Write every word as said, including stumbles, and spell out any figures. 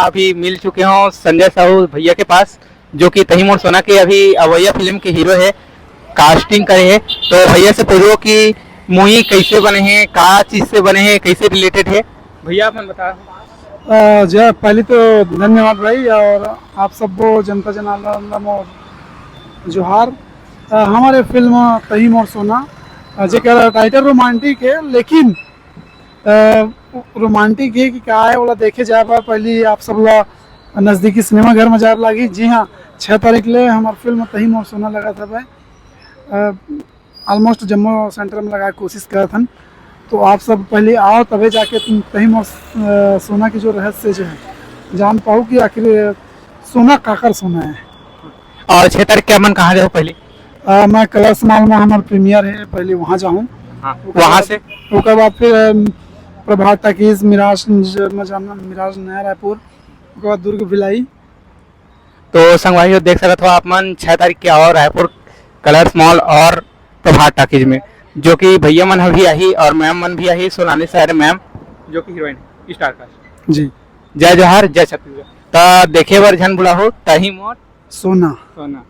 अभी मिल चुके हों संजय साहू भैया के पास, जो कि तही मोर सोना के अभी अवैया फिल्म के हीरो हे, कास्टिंग करे हे। तो भैया से पूछो कि मूवी कैसे बने हे, का चीज से बने हे, कैसे रिलेटेड हे, भैया अपन बता। अ, जय, पहली तो धन्यवाद भाई, और आप सबको जनता जनार्दन ला मोर जोहार। अ, हमारे फिल्म तही मोर सोना, अ, जेकर टाइटल रोमांटिक है, लेकिन अ, रोमांटिक है कि क्या है, ओला देखे जाए बर पहली आप सब ला नजदीकी सिनेमा घर में जाए ला लागी। जी हाँ, छः तारीख ले हमार फिल्म तही मोर सोना लगा था भाई। अ, ऑलमोस्ट जम्मो सेंटर में लगाए कोशिश करत हन। तो आप सब पहले आओ, तबे जाके तुम तही मोर, अ, सोना की जो रहस्य जो है, जान पाओ कि आखिर सोना काकर सोना है। और छः तारीख के अपन कहाँ जाओ पहले? अ, मैं कलर्स मॉल में हमार प्रीमियर है, पहले वहाँ जाऊँ। हाँ, ओकर वहाँ बाद, से? ओकर बाद फिर, अम, प्रभात टाकीज, मिराज, म जाना, मिराज नया रायपुर, ओकर बाद दुर्ग भिलाई। तो संगवारी हो, देख सकत हो आप मन, छः तारीख के आओ रायपुर कलर्स मॉल और प्रभात टाकीज में, जो कि भैया मन अभी आही और मैम मन भी आही, सोनाली सारे मैम, जो कि हीरोइन स्टार कास्ट। जी। जय जोहार, जय छत्तीसगढ़। त देखे बर झन भुलाहू, तही मोर सोना। सोना।